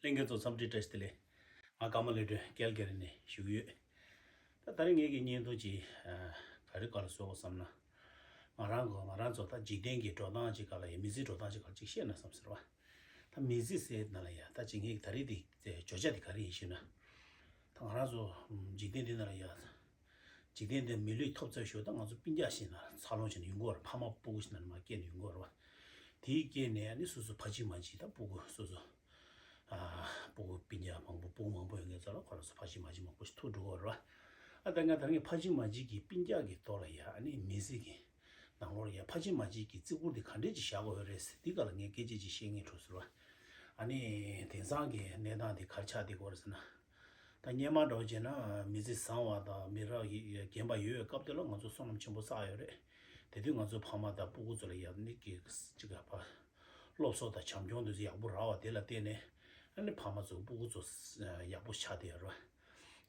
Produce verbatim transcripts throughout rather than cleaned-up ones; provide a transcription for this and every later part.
ལྷན་རྒྱས་ཚོ་འཚམས་འདྲི་བཀྲ་ཤིས་བདེ་ལེགས། ང་ཀརྨ་ལེགས་སྒྲོན་རྒྱལ་རྒྱལ་ནས་ཞུ་གི་ཡོད། ད་ད་རེས་ངེད་ཀྱི་བརྙན་ཐུང་ཅིག་ག་རེ་ག་ལ་བཟོ་དགོས་བསམ་ན། ང་རང་གི་ང་རང་ཚོ་ད་འཇིག་རྟེན་གྱི་འགྲོ་སྟངས་ཅིག་ག་ལ་ཡ་མི་ཚེའི་འགྲོ་སྟངས་ཅིག་ག་ལ་ཅིག་བཤད་ན་བསམ་ཟེར་བ། ད་མི་ཚེ་ཟེར་ན་ལ་ཡ་ད་ཅིག་ངེད་ཀྱི་ད་རེས་དེ་བརྗོད་བྱ་དེ་ག་རེ་ཡིན་ཞུ་ན། ད་ང་རང་ཚོ་འཇིག་རྟེན་འདི་ན་ལ་ཡ། འཇིག་རྟེན་འདི་མི་ལུས་ཐོབ་ཚར་ཞོར་ད་ང་ཚོ་སྤུན་ཀྱག་ཞིག་ན་འཚར་ལོངས་བྱས་ནས་ཡོང་གི་ཡོད་རེད། ཕ་མ་སྤུ་གུ་ཞིག་ན་མར་སྐྱེས་ནས་ཡོང་གི་ཡོད་རེད་བ། དེའི་སྐྱེས་ནས་ཨ་ནི་སོ་སོ་ཕ་གཅིག་མ་གཅིག་ད་སྤུ་གུ་སོ་སོ། ཨ། སྤུ་གུ་སྤུན་ཀྱག་མང་པོ་སྤུ་གུ་མང་པོ་ཡོད་མཁན་ཚོ་ལ་ཁོ་རང་ཚོ་ཕ་གཅིག་མ་གཅིག་མང་པོ་ཞིག་ཐུག་འགྲོ་གི་ཡོད་རེད་བ། ཨ་ད་ང་ད་ངས་ཕ་གཅིག་མ་གཅིག་གི་སྤུན་ཀྱག་གི་ཐོག་ལ་ཡ་ཨ་ནི་མི་ཚེ་གི་ནང་ལོགས་ལ་ཡ་ཕ་གཅིག་མ་གཅིག་གི་བརྩི་བཀུར་དེ་ག་འདྲས་ཅིག་བཞག་དགོས་ཡོད་རེད་ཟེར་འདི་སྒང་ལ་ངས་སྐད་ཆ་ཅིག་བཤད་སྙིང་བྲོ་ཟེར་བ། ཨ་ནི་དེང་སང་གི་གནས་སྟངས་དེ་ག་རེ་ཆགས་བསྡད་ཀྱི་ཡོད་རེད་ཟེར་ན། ད་སྔོན་མ་འདྲ་བོ་བྱས་ན་མི་ཚེ་བཟང་བ་དང་མི་རབས་རྒན་པ་ཡོད་པའི་སྐབས་དེ་ལ་ང་ཚོ་བསོད་ནམས་ཆེན་པོ་བསགས་ཡོད་རེད། དེ་དུས་ང་ཚོ་ཕ་མ་དང་སྤུ་གུ་ཚོ་ལ་ཡ་ནི་གི་ཅིག་ག་ཕ། སློབ་གསོ་དང་བྱམས་སྐྱོང་དེ་ཚོ་ཡག་པོ་རག་པ་དེ་ལ་བརྟེན་ནས་ཨ་ནི་ཕ་མ་ཚོ་སྤུ་གུ་ཚོ་ཡག་པོ་ཆགས་བསྡད་ཡོད་རེད།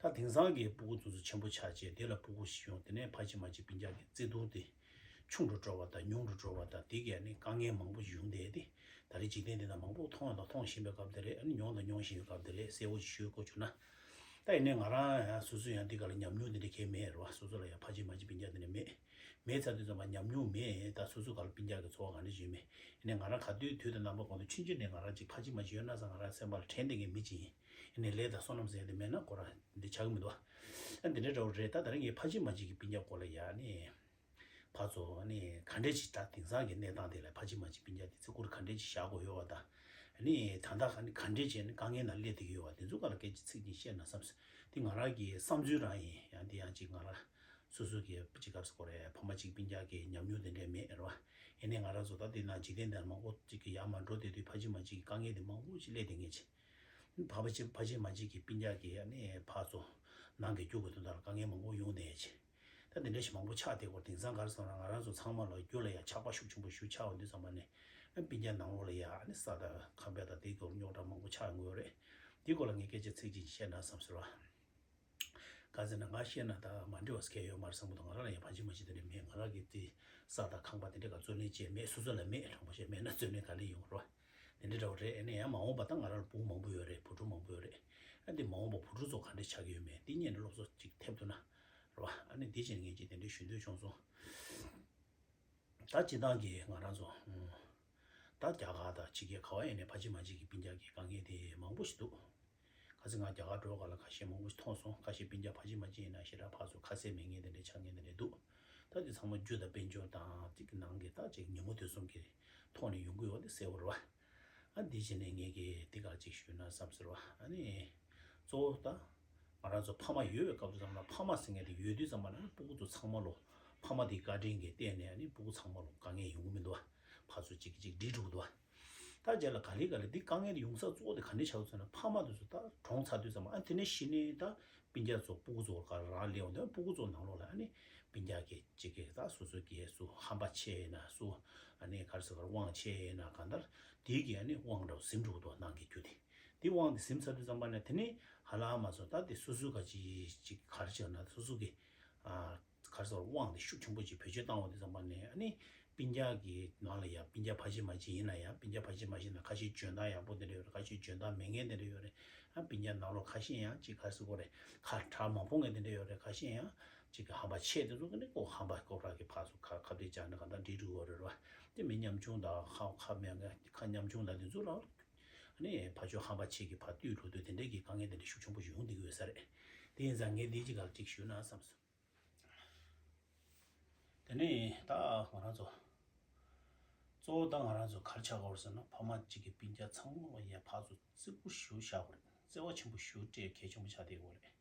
ད་དེང་སང་གི་སྤུ་གུ་ཚོ་ཚོ་ཆེན་པོ་ཆགས་རྗེས་དེ་ལ་སྤུ་གུ་ཞིག་ཡོང་དེ་ནས་ཕ་གཅིག་མ་གཅིག་སྤུན་ཀྱག་གི་བརྩེ་དུང་དེ་ཆུང་རུ་འགྲོ་བ་དང་ཉུང་རུ་འགྲོ་བ་དང་དེ་གས་ནི་དཀའ་ངལ་མང་པོ་ཡོང་བསྡད་དེ། ད་རེས་འཇིག་རྟེན་འདི་ན་མང་པོ་མཐོང་དང་མཐོང་བཞིན་པའི་སྐབས་དེ་རེད། ཨ་ནི་མྱོང་དང་མྱོང་བཞིན་པའི་སྐབས་དེ་རེད། གསལ་བོ་ཞིག་ཞུ་དགོས་བྱུང་ན། ད་ཡིན་ནའི་ང་རང་ཡང་སོ་སོ་ཡང་འདི་ག་ལ་ཉམས་མྱོང་འདི་འདྲ་གས་མེད་རེད་བ། སོ་སོ་ལ་ཡང་ཕ་གཅིག་མ་གཅིག་སྤུན་ཀྱག་འདི་འདྲ་མེད། མེད་ཚར་དུས་ཙམ་པ་ཉམས་མྱོང་མེད། ད་སོ་སོ་ག་ལ་སྤུན་ཀྱག་གི་ཚོར་བ་ག་འདྲ་ཞིག་ཡོད་མེད། ཡིན་ནའི་ང་རང་ག་དུས་དུས་དང་རྣམ་པ་གང་དུ་ཆུང་ཆུང་ནས་ང་རང་གཅིག་ཕ་གཅིག་མ་གཅིག་ཡོད་ན་ཙང་ང་རང་སེམས་པ་ལ་དྲན་བསྡད་མཁན་མི་གཅིག་ཡིན། ཡིན་ནའི་ལས་དང་བསོད་ནམས་ཟེར་ཡ་དེ་མེད་ན་ཁོ་རང་འདི་ཆགས་ཀྱི་མི་འདུག་ཨ་འདི་འདྲ་འདྲ་བོ་རེད། ད་ད་རིང་ངས་ཕ་གཅིག་མ་གཅིག་གི་སྤུན་ཀྱག་སྐོར་ལ་ཡ་ནི། ཕར་ཚུར་ནི་ག་འདྲས་ཅིག་ད་དེང་སང་གི་གནས་སྟངས་དེ་ལ་ཕ་གཅིག་མ་གཅིག་སྤུན་ཀྱག་དེ་བརྩི་བཀུར་ག་འདྲས་ཅིག་བཞག་དགོས་ཡོད་བ་དང་། ནི་ད་ལྟ་ག་ནི་ག་འདྲས་ཅིག་ནི་དཀའ་ངལ་ནང་སླེབས་བསྡད་ཀྱི་ཡོད་བ་དེ་ཚོ་ག་ལ་སྐད་ཆ་ཚིག་གཅིག་བཤད་ན་བསམ་སོང་། དེ་ང་རང་གི་བསམ་ཚུལ་རང་ཡིན། ཡང་དེ་ཡང་ཅིག་ང་རང་སོ་སོ་གི་ཅིག་ག་རེ་ཟེར་དགོས་རེད། ཕ་མ་གཅིག་སྤུན་ཀྱག་གི་ཉམས་མྱོང་དེ་འདྲས་མེད་རེད་བ། ཡིན་ནའི་ང་རང་ཚོ་ད་དེ་ན་འཇིག་རྟེན་འདིར་མང་པོ་ཅིག་གི་ཡར་མར་འགྲོ་བསྡད་དུས་ཕ་གཅིག་མ་གཅིག་གི་དཀའ་ངལ་དེ་མང་པོ་ཅིག་སླེབས་བསྡད་མཁན་ཅིག་ཕ་གཅིག་ཕ་གཅིག་མ་གཅིག་གི་སྤུན་ཀྱག་གི་ནི་ཕར་ཚུར་ནང་གི་རྒྱུ་གི་དོན་དག་ལ་དཀའ་ངལ་མང་པོ་ཡོང་བསྡད་ཅིག་ད་དེ་འདྲ་ཞིག་མང་པོ་ཆགས་བསྡད་སྐོར། དེང་སང་ག་རེ་ཟེར་ན་ང་རང་ཚོ་ཚང་མ་ལ་རྒྱུ་ལ་ཡང་ཆགས་པ་ཤུགས་ཆེན་པོ་ཞིག་ཆགས་ཡོང་དུས་ཙམ་པ་ནས་སྤུན་ཀྱག་ནང་ལོགས་ལ་ཡང་ནི་ས་དང་ཁང་པ་དང་དེའི་སྐོར་རྙོག་དྲ་མང་པོ་ཆགས་ཡོང་གི་ཡོད་རེད། དེའི་སྐོར་ལ་ངས་སྐད་ཆ་ཚིག་གཅིག་བཤད་ན་བསམ་ཟེར་བ། ག་ཟེར་ན་ང་བཤད་ན་ད་མ་འགྲིག་པ་སྐད་ཡོད་མ་རེད་བསམ་གི་འདུག་ང་རང་ལ་ཡང་ཕ་གཅིག་མ་གཅིག་དེ་འདྲ་མེད། ང་རང་གི་དེ་ས་དང་ཁང་པ་དེ་འདྲ་ག་བརྩོན་ལེན་བྱས་མེད། སོ་སོ་ལ་མེད། དྲང་པོ་བཤད་མེད་ན་བརྩོན་ལེན་ག་ལེ་ཡོང་རོགས། དེ་འདྲ་འདྲ་བོ་རེད། ཨ་ནི་ཡང་མ་འོངས་པ་ད་ང་རང་ལ་བུ་མང་པོ་ཡོད་རེད། བུ་ཕྲུག་མང་པོ་ཡོད་རེད། ཨ་དེ་མ་འོངས་པ་བུ་ཕྲུག་ཚོ་ག་འདྲ་ཆགས་ཀྱི་ཡོད་མེད་དེ་སྔོན་ནས་སློབ་གསོ་ཅིག་ཐེབས་ཐུབ་ན་རེད་བ། ཨ་ནི་དེ་བྱས་ནས་ངས་ཅིག་དེ་འདྲ་ཞུ་འདོད་བྱུང་སོང་། ད་སྤྱིར་བཏང་གི་ང་རང་ཚོ་ད་རྒྱ་གར་དང་ཕྱི་རྒྱལ་ག་བ་ཡིན་ནའི་ཕ་གཅིག་མ་གཅིག་གི་སྤུན་ཀྱག་གི་དཀའ་ངལ་དེ་མང་པོ་ཞིག་འདུག་ཁ་སང་ང་རྒྱ་གར་འགྲོ་ག་ལ་ཁ་ཤས་མང་པོ་ཞིག་མཐོང་སོང་། ཁ་ཤས་སྤུན་ཀྱག་ཕ་གཅིག་མ་གཅིག་ཡིན་ན་ཞེ་དྲག་ཕར་ཚུར་ཁ་གསལ་མེད་མཁན་དེ་འདྲ་ཆགས་མཁན་དེ་འདྲ་འདུག་ད་དེ་ཚང་མ་རྒྱུ་དང་དཔལ་འབྱོར་དང་ཅིག་གི་ནང་གི་ད་ཅིག་ཉིན་མོ་དུས་གསུམ་གྱི་ཐོག་ནས་ཡོང་གི་ཡོད་དེ་གསལ་བོ་རེད་བ། ཨ་འདི་བྱས་ནས་ངས་ཀྱི་འདི་ག་ཅིག་ཞུས་ན་བསམ་ཟེར་བ། ཨ་ནི་གཙོ་བོ་ད་ང་རང་ཚོ་ཕ་མ་ཡོད་པའི་སྐབས་དུ་ཙམ་ལ་ཕ་མ་ཟེར་མཁན་དེ་ཡོད་དུས་ཙམ་པ་ན་སྤུ་གུ་ཚོ་ཚང་མ་ལོ་ཕ་མ་དེའི་བཀའ་དྲིན་གྱི་བརྟེན་ནས་ཨ་ནི་སྤུ་གུ་ཚང་མ་ལོ་དཀའ་ངལ་ཡོང་གི་མི་འདུག་བ། ཕར་ཚུར་གཅིག་གིས་གཅིག་འགྲིག་འགྲོ་གི་འདུག་བ། ད་རྗེས་ལ་ག་ལེ་ག་ལེ་འདི་དཀའ་ངལ་དེ་ཡོང་ས་གཙོ་བོ་དེ་ག་ནས་ཆགས་ཡོད་ཟེར་ན་ཕ་མ་དེ་ཚོ་ད་གྲོངས་ཚར་དུས་ཙམ་པ་ཨ་དེ་ནས་གཞི་ནས་ད་སྤུན་ཀྱག་ཚོ་སྤུ་གུ་ཚོ་ག་རང་སླེབས་འོང་དུས་སྤུ་གུ་ཚོ་ནང་ལོགས་ལ་ཨ་ནི་སྤུན་ཀྱག་གི་གཅིག་གིས་ད་སོ་སོ་གིས་སུ་ཧམ་པ་ཆེ་ཡིན་ན་སུ་ཨ་ནི་ག་རེ་ཟེར་དགོས་རེད། དབང་ཆེ་ཡིན་ན་གང་ལྟར་དེའི་གི་ཨ་ནི་དབང་འདྲ་བོ་ཟིན་འགྲོ་གི་འདུག་ནང་གི་རྒྱུ་དེ། དེ་དབང་དེ་ཟིན་ཚར་དུས་ཙམ་པ་ནས་དེ་ནི་ཧ་ལམ་མ་སོང་ད་དེ་སོ་སོའི་ག་ཅིག་ཅིག་ག་རེ་བྱས་ན་སོ་སོ་གི་ཨ་ག་རེ་ཟེར་དབང་དེ་ཤུགས་ཆེན་པོ་ཅིག་བེད་སྤྱོད་བཏང་བ་དུས་ཙམ་པ་ནས་ཨ་ནི་སྤུན་ཀྱག་གི་ནང་ལ་ཡང་སྤུན་ཀྱག་ཕ་གཅིག་མ་གཅིག་ཡིན་ན་ཡང་སྤུན་ཀྱག་ཕ་གཅིག་མ་གཅིག་ན་ཁ་ཤས་འཇོན་ཐང་ཡག་པོ་དེ་འདྲ་ཡོད་རེད། ཁ་ཤས་འཇོན་ཐང་མེད་མཁན་དེ་འདྲ་ཡོད་རེད། ཨ་སྤུན་ཀྱག་ནང་ལོགས་ཁ་ཤས་ཡང་ཅིག་ག་རེ་ཟེར་དགོས་རེད། ཁ་གྲགས་མ་ཕོག་མཁན་དེ་འདྲ་ཡོད་རེད། ཁ་ཤས་ཡང་ཅིག་གི་ཧམ་པ་ཆེ་དེ་ཚོ་གི་ནི་ཁོ་ཧམ་པ་ཁོ་རང་གི་ཕར་ཚུར་ཁ་ཁ་གཏད་བཅག་ནས་གང་ལྟར་འགྲིག་འགྲོ་གི་རེད་བ། དེ་མི་ཉམ་ཆུང་དང་ཁ་ཁ་མེད་མཁན་ཁ་ཉམ་ཆུང་དང་དེ་ཚོ་རང་ཨ་ནི་ཕར་ཕྱོགས་ཧམ་པ་ཆེ་གི་ཕར་བཏུལ་འགྲོ་དུས་དེ་འདྲའི་གི་དཀའ་ངལ་དེ་འདྲ་ཤུགས་ཆེན་པོ་ཞིག་ཡོང་བསྡད་ཀྱི་ཡོད་ས་རེད། དེ་ཡིན་ཙང་ངས་འདི་ཅིག་ག་ཅིག་ཞུས་ན་བསམ་སོང་། དེ་ནས་ད་ང་རང་ཚོ་གཙོ་བོ་ད་ང་རང་ཚོ་ག་རེ་ཆགས་ཀྱི་ཡོད་རེད་ཟེར་ན་ཕ་མ་གཅིག་གི་སྤུན་ཀྱག་ཚང་མ་ལ་ཡ་ཕར་ཚུར་བརྩི་བཀུར་ཞེ་པོ་བཞག་དགོས་རེད། བརྩེ་བ་ཆེན་པོ་ཞེ་པོ་སྤྲད་གལ་ཆེན་པོ་ཆགས་བསྡད་ཡོད་རེད།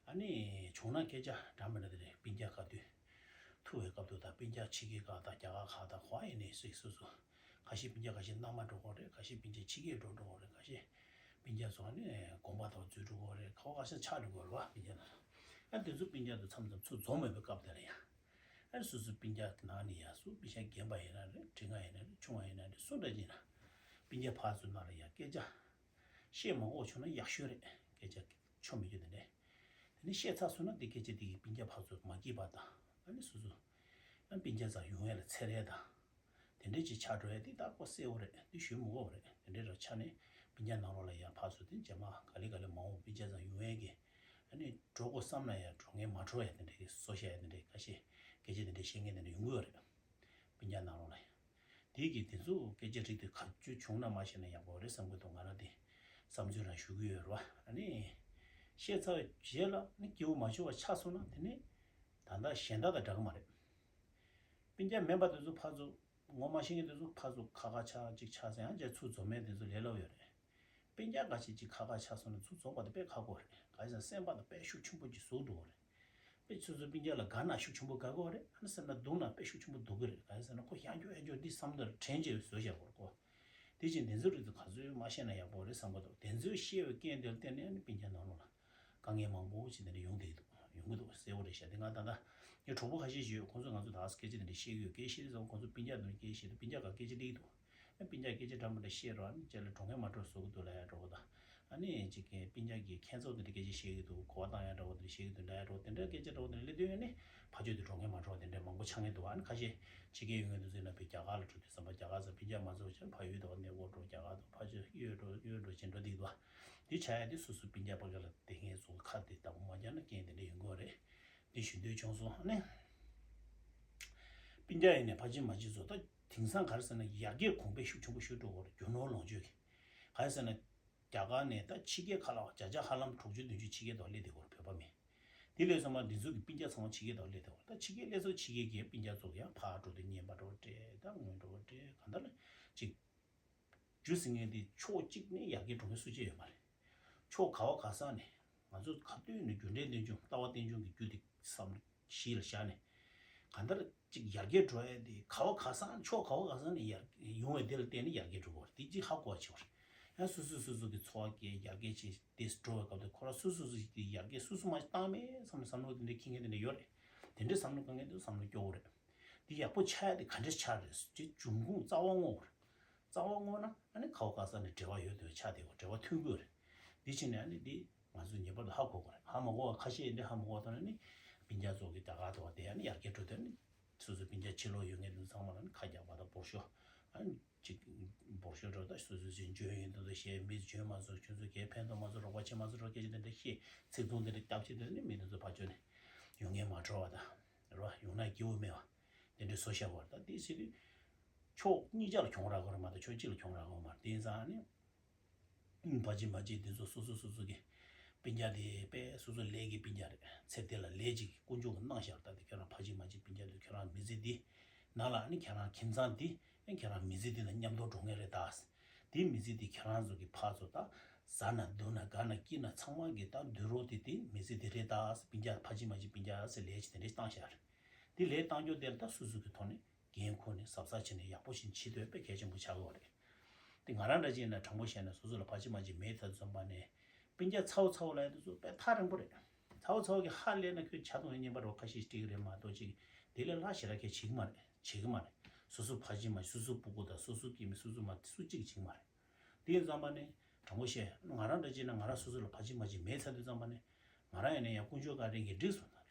ཨ་ནི་བྱུང་ན་སྐད་ཆ་འདྲ་མི་འདྲ་དེ་རེད། སྤུན་ཀྱག་ག་དུས་ཐུག་པའི་སྐབས་དུ་ད་སྤུན་ཀྱག་ཕྱི་རྒྱལ་ཁག་དང་རྒྱ་གར་ཁག་དང་ག་པར་ཡིན་ནའི་སོ་སོ་སོ་ཁ་ཤས་སྤུན་ཀྱག་ཁ་ཤས་མནའ་མ་འགྲོ་གི་རེད། ཁ་ཤས་སྤུན་ཀྱག་ཕྱི་རྒྱལ་འགྲོ་འགྲོ་གི་རེད། ཁ་ཤས་སྤུན་ཀྱག་ཚོ་ཨ་ནི་དགོན་པ་དང་འཛུལ་འགྲོ་གི་རེད། ག་པར་ག་ས་ཆགས་འགྲོ་གི་རེད་བ། སྤུན་ཀྱག་ནང་ཨ་དེ་ཚོ་སྤུན་ཀྱག་དང་མཚམས་མཚམས་ཚུར་འཛོམས་མེད་པའི་སྐབས་དེ་ལ་ཡང་ཨ་ནི་སོ་སོ་སྤུན་ཀྱག་ནང་ནས་ཡང་སུ་སྤུན་ཀྱག་རྒན་པ་ཡིན་ན་རེད། འབྲིང་བ་ཡིན་ན་རེད། ཆུང་བ་ཡིན་ན་རེད། སུ་འདྲ་ཡིན་ན་སྤུན་ཀྱག་ཕར་ཚུར་ནང་ལ་ཡང་སྐད་ཆ་བཤད་མ་དགོས་བྱུང་ན་ཡག་ཤོས་རེད། སྐད་ཆ་ཆོ་མེད་རྒྱུ་དེ་འདྲས། དེ་ནས་བཤད་ཚར་སོང་ན་དེ་སྐད་ཆ་དེ་གི་སྤུན་ཀྱག་ཕར་ཚུར་མ་སྐྱིད་པ་དང་ཨ་ནི་སོ་སོ་ཨ་སྤུན་ཀྱག་ཚོ་ཡོང་ཡ་ལ་ཚེ་རེ་དང་དེ་འདྲས་ཅིག་ཆགས་འགྲོ་ཡ་དེ་ད་ཁོ་གསལ་བོ་རེད། དེ་ཞུ་མི་དགོས་པ་རེད། དེ་འདྲས་ར་ཆགས་ནས་ སྤུན་ཀྱག་ནང་ལོགས་ལ་ཡང་ཕར་ཚུར་དེ་རྗེས་མ་ག་ལེ་ག་ལེ་མ་འོངས་སྤུན་ཀྱག་ཚང་ཡོང་ཡས་ཀྱི་ཨ་ནི་འགྲོ་དགོས་བསམ་ན་ཡང་འགྲོ་ངེས་མ་འགྲོ་ཡ་དེ་འདྲའི་གི་བཟོ་བཞག་ཡ་དེ་འདྲའི་ཁ་ཤས་སྐད་ཆ་དེ་འདྲའི་བཤད་མཁན་དེ་འདྲ་ཡོང་གི་ཡོད་རེད། སྤུན་ཀྱག་ནང་ལོགས་ལ་ཡང་དེའི་གི་དེ་ཚོ་སྐད་ཆ་རིགས་དེ་ག་ཚོད་བྱུང་ན་མ་བཤད་ན་ཡག་པོ་རེད་བསམ་གི་འདུག་ང་རང་དེ་བསམ་ཚུལ་རང་ཞུ་གི་ཡོད་རེད་བ། ཨ་ནི་བཤད་ཚར་བའི་རྗེས་ལ་ནི་སྐྱིད་པོ་མ་བྱུང་བ་ཆགས་སོང་ན་དེ་ནི་ད་ལྟ་གཞན་དག་དང་འདྲ་གི་མ་རེད། སྤུན་ཀྱག་མིན་པ་དེ་ཚོ་ཕར་ཚུར་ངོ་མ་ཤེས་མཁན་དེ་ཚོ་ཕར་ཚུར་ཁ་ཁ་ཆག་ཅིག་ཆགས་ཟེར་ཡང་རྗེས་ཚུར་འཛོམས་མཁན་དེ་ཚོ་ལས་སླ་པོ་ཡོད་རེད། སྤུན་ཀྱག་འགའ་ཞིག་ཅིག་ཁ་ཁ་ཆགས་སོང་ན་ཚུར་འཛོམས་པ་དེ་དཔེ་ཁག་པོ་རེད། ག་རེ་ཟེར་ན་སེམས་པ་དེ་དཔེ་ཤུགས་ཆེན་པོ་ཅིག་ཟུག་འགྲོ་གི་རེད། དཔེ་སོ་སོ་སྤུན་ཀྱག་ལ་དགའ་ན་ཤུགས་ཆེན་པོ་དགའ་གི་རེད། ཨ་ནི་སེམས་ན་སྡུག་ན་དཔེ་ཤུགས་ཆེན་པོ་སྡུག་གི་རེད། ག་རེ་ཟེར་ན་ཁོ་ཡང་སྐྱོ་ཡང་སྐྱོ་འདི་བསམ་བློ་དྲན་བྱས་བཟོས་བཞག་གོ་རེད་ཁོ། དེ་བཞིན་དེ་ཚོའི་རིགས་དེ་ག་ཚོད་མ་བཤད་ན་ཡག་པོ་རེད་བསམ་གི་འདུག་དེ་ཚོའི་བཤད་པའི་རྐྱེན་དེ་ལ་བརྟེན་ནས་ཨ་ནི་སྤུན་ཀྱག་ནང་ལོགས་ལ་དཀའ་ངལ་མང་པོ་ཞིག་དེ་འདྲ་ཡོང་བསྡད་ཀྱི་འདུག་ཡོང་གི་འདུག་གསལ་པོ་རེད་ཤག་དེ་ང་ད་ལྟ་ངའི་གྲོགས་པོ་ཁ་ཤས་ཤིག་ཡོད། ཁོང་ཚོས་ང་ཚོ་ད་སྐད་ཆ་དེ་འདྲ་བཤད་ཀྱི་ཡོད། སྐད་བཤད་དུས་ཙམ་ཁོང་ཚོ་སྤུན་ཀྱག་དེ་འདྲ་སྐད་བཤད་དུས་སྤུན་ཀྱག་ག་སྐད་ཆ་སླེབས་ཀྱི་འདུག་ཨ་སྤུན་ཀྱག་སྐད་ཆ་འདྲ་མི་འདྲ་བཤད་རོགས། ཨ་ནི་ཅག་ལ་འགྲོ་ངེས་མ་འགྲོ་བཟོ་གི་འདུག་ལབ་ཡ་འདྲ་བོ་དང་། ཨ་ནི་ཅིག་གི་སྤུན་ཀྱག་གི་ཁྱད་མཚར་དེ་འདྲ་སྐད་ཆ་བཤད་ཀྱི་འདུག་གོ་བ་བཏང་ཡ་འདྲ་བོ་དེ་འདྲ་བཤད་ཀྱི་འདུག་འདྲ་ཡ་འདྲ་བོ་དེ་འདྲ་སྐད་ཆ་འདྲ་བོ་དེ་འདྲ་སླེབས་དུས་ཨ་ནི་ཕར་ཕྱོགས་དེ་འགྲོ་ངེས་མ་འགྲོ་དེ་འདྲ་མང་པོ་ཆགས་ངེས་འདུག་ཨ་ནི་ཁ་ཤས་ཕྱི་རྒྱལ་ཡོང་མཁན་དེ་ཚོ་ཡིན་ན་བས་རྒྱ་གར་ལ་འགྲོ་དུས་ཙམ་པ་རྒྱ་གར་ཚོ་སྤུན་ཀྱག་མ་འཛོམས་བྱས་ཕ་ཡུལ་དུ་གནས་སྐོར་འགྲོ། རྒྱ་གར་དུ་ཕར་ཕྱོགས་གཡོལ་འགྲོ་གཡོལ་འགྲོ་བྱས་འགྲོ་འདུག་འདུག་བ། དེ་ཆགས་ཡ་དེ་སོ་སོ་སྤུན་ཀྱག་བར་ལ་དེ་ངས་བཟོ་ཁ་དེ་བདག་པོ་མ་རྒྱག་ན་རྐྱེན་དེ་འདྲ་ཡོང་གི་རེད། འདི་ཞུ་འདོད་བྱུང་སོང་ཨ་ནི། སྤུན་ཀྱག་ཡིན་ནས་ཕ་ཆེན་མ་ཆེན་ཚོ་ད་དེང་སང་ག་རེ་ཟེར་ན་ཡར་རྒྱས་གོང་འཕེལ་ཤུགས་ཆེན་པོ་ཞིག་འགྲོ་གི་རེད། རྒྱུ་ནོར་ལོངས་སྤྱོད་ཀྱི། ག་རེ་ཟེར་ན། རྒྱ་གར་ནས་ད་ཕྱི་རྒྱལ་ཁག་ལ་བརྒྱ་ཆ་ཧ་ལམ་དྲུག་ཅུ་བདུན་ཅུ་ཕྱི་རྒྱལ་དུ་སླེབས་བསྡད་ཡོད་རེད་བོད་པ་མི། དེ་ལས་ཚང་མ་འདི་ཚོ་གི་སྤུན་ཀྱག་ཚང་མ་ཕྱི་རྒྱལ་དུ་སླེབས་བསྡད་ཡོད་རེད། ད་ཕྱི་རྒྱལ་སླེབས་ཚར་ཕྱི་རྒྱལ་གྱི་སྤུན་ཀྱག་ཚོ་གི་ཡང་ཕར་འགྲོ་དུས་རྔན་པ་འདྲ་བོ་སྤྲད། ད་དངུལ་འདྲ་བོ་སྤྲད། གང་ལྟར་ཅིག་རྒྱུ་ཟེར་མཁན་དེ་ཕྱོགས་གཅིག་ནས་ཡར་རྒྱས་འགྲོ་མཁན་སུ་གཅིག་ཡོད་མ་རེད། ཕྱོགས་ག་བ་ག་ས་ནས་ང་ཚོ་ག་དུས་ནས་རྒྱུ་འབྲས་རྟེན་འབྱུང་ལྟ་བ་རྟེན་འབྱུང་གི་རྒྱུ་དེ་བསམ་བློ་གཞི་ལ་བཞག་ནས། གང་ལྟར་ཅིག་ཡར་རྒྱས་འགྲོ་ཡ་དེ་ག་བ་ག་ས་ཕྱོགས་ག་བ་ག་ས་ནས་ཡར་ཡོང་བའི་དེ་ལ་བརྟེན་ནས་ཡར་རྒྱས་འགྲོ་དགོས་རེད། དེ་གཅིག་ཧ་གོ་བ་བྱེད་དགོས་རེད། ཡང་སོ་སོ་སོ་སོ་གི་འཚོ་བ་སྐྱེལ་ཡར་རྒྱས་བྱེད་དེ་འགྲོ་བའི་སྐབས་དུ་ཁོ་རང་སོ་སོ་སོ་ཞིག་དེ་ཡར་རྒྱས་སོ་སོ་མ་བཏང་མེད་བསམ་བསམ་བློ་དེ་འདྲ་འཁྱེར་མཁན་དེ་འདྲ་ཡོད་རེད། དེ་འདྲའི་བསམ་བློ་གང་ག་དེ་བསམ་བློ་སྐྱོ་བོ་རེད། དེ་ཡག་པོ་ཆགས་ཡ་དེ་ག་འདྲས་ཆགས་རེད་ཅེས་འབྱུང་ཁུངས་རྩ་བ་བསྔོག་དགོས་རེད། རྩ་བ་བསྔོག་ན་ཨ་ནི་ག་བ་ག་ས་ནས་འབྲེལ་བ་ཡོད་དེ་ཆགས་བསྡད་དགོས་འབྲེལ་བ་མཐུད་དགོས་རེད། འདི་ཕྱིན་ནས་ཨ་ནི་འདི་ང་ཚོས་ངེས་པར་དུ་ཧ་གོ་དགོས་རེད། ཧ་མ་གོ་བ་ཁ་ཤས་འདི་ཧ་མ་གོ་བ་ཐོག་ནས་ནི་སྤུན་ཀྱག་ཚོ་གི་རྒྱ་གར་དུ་བ་དེ་ཨ་ནི་ཡར་རྒྱས་འགྲོ་དོན་ནི་སོ་སོའི་སྤུན་ཀྱག་ཕྱི་ལོགས་ཡོད་མཁན་དེ་ཚང་མ་ལ་ནི་ཁ་རྒྱག་པ་དང་འབོར་ཤོག་ཨ་ནི་ཅིག་འབོར་ཤོག་འགྲོ་ད་སོ་སོ་ཅིག་འཇོན་ཡོད་འདུག་ཟེར་བཤད། མི་འཇོན་མ་བཟོ། ཁྱོད་ཚོ་གའི་ཕན་ཐོགས་མ་བཟོ། རོགས་པ་བྱེད་མ་བཟོ། རོགས་སྐད་ཆ་དེ་འདྲ་བཤད། ཚིག་ཐུང་དེ་འདྲ་སྐྱབས་བྱེད་དེ་ནི་མི་དེ་ཚོ་ཕར་ཕྱོགས་ནས་ཡོང་ངེས་མ་འགྲོ་བ་དང་རོ་ཡོང་ན་སྐྱིད་པོ་མེད་པ་དེ་འདྲ་བཟོ་བཞག་པ་རེད། ད་དེ་ཟེར་དུས་ཕྱོགས་གཉིས་ཆ་ལ་གྱོང་རག་གི་རེད་མ་གཏོགས་ཕྱོགས་གཅིག་ལ་གྱོང་རག་གི་མ་རེད། དེ་ཡིན་ཙང་ནི། ཨུམ། ཕ་ཆེན་མ་ཆེན་འདི་ཚོ་སོ་སོ་སོ་སོ་གི་སྤུན་ཀྱག་དེ་དཔེ་སོ་སོ་ལས་ཀྱི་སྤུན་ཀྱག་རེད། ཚེ་འདི་ལ་ལས་ཅིག་དཀོན་མཆོག་གིས་གནང་བཞག་ད་དེ་ཁྱོད་རང་ཕ་ཆེན་མ་ཆེན་སྤུན་ཀྱག་དེ་ཁྱོད་རང་མི་ཚེ་འདི་ནང་ལ་ཨ་ནི་ཁྱེད་རང་ཁྱིམ་ཚང་འདི་ཨ་ཁྱེད་རང་མི་ཚེ་འདི་ལ་མཉམ་དུ་འགྲོ་མཁན་རེད་ད། དེ་མི་ཚེ་འདི་ཁྱེད་རང་ཚོ་གི་ཕར་ཚུར་ད་ཟ་ན་འདུག་ན་དགའ་ན་སྐྱིད་ན་ཚང་མ་གི་ད་འདུག་རོགས་དེ་དེ་མི་ཚེ་འདི་རེད་ད། སྤུན་ཀྱག་ཕ་ཆེན་མ་ཆེན་སྤུན་ཀྱག་ཟེར་ལས་ཅིག་དེ་འདྲས་བཏང་བཞག་རེད། དེ་ལས་བཏང་རྒྱུ་དེ་ལ་ད་སོ་སོ་གི་ཐོག་ནས། འགན་ཁུར་ནས་གཟབ་གཟབ་བྱས་ནས་ཡག་པོ་ཞིག་བྱེད་འདོད་དཔེ་གལ་ཆེན་པོ་ཆགས་ཀྱི་ཡོད་རེད། དེ་ང་རང་འདྲ་ཅིག་ཡིན་ན་དྲང་པོ་བཤད་ན་སོ་སོ་ལ་ཕ་ཆེན་མ་ཆེན་མེད་ཚར་དུས་ཙམ་པ་ནས་སྤུན་ཀྱག་ཚ་བོ་ཚ་བོ་ལབ་ཡ་དེ་ཚོ་དཔེ་ཐག་རིང་པོ་རེད། ཚ་བོ་ཚ་བོ་གི་ཧ་ལས་ན་ཁྱོད་ཆ་ཐུང་ཡ་རྔན་པ་རོ་ཁ་ཤས་སྤྲད་ཀྱི་རེད་མ་གཏོགས་ཅིག་དེ་ལས་ལྷག་ཞེ་དྲག་གས་བྱེད་ཀྱི་མ་རེད། བྱེད་ཀྱི་མ་རེད། སོ་སོ་ཕ་ཆེན་མ་ཆེན་སོ་སོ་སྤུ་གུ་དང་སོ་སོ་སྐྱེ་དམན་སོ་སོ་མ་སུ་གཅིག་བྱེད་ཀྱི་མ་རེད། དེ་ཡིན་ཙམ་པ་ནས་དྲང་པོ་བཤད་ང་རང་འདྲ་ཅིག་ཡིན་ན་ང་རང་སོ་སོ་ལ་ཕ་ཆེན་མ་ཆེན་མེད་ཚར་དུས་ཙམ་པ་ནས་ང་རང་ཡིན་ན་ཡང་དཀོན་མཆོག་བཀའ་དྲིན་གྱིས་འགྲིག་སོང་ད།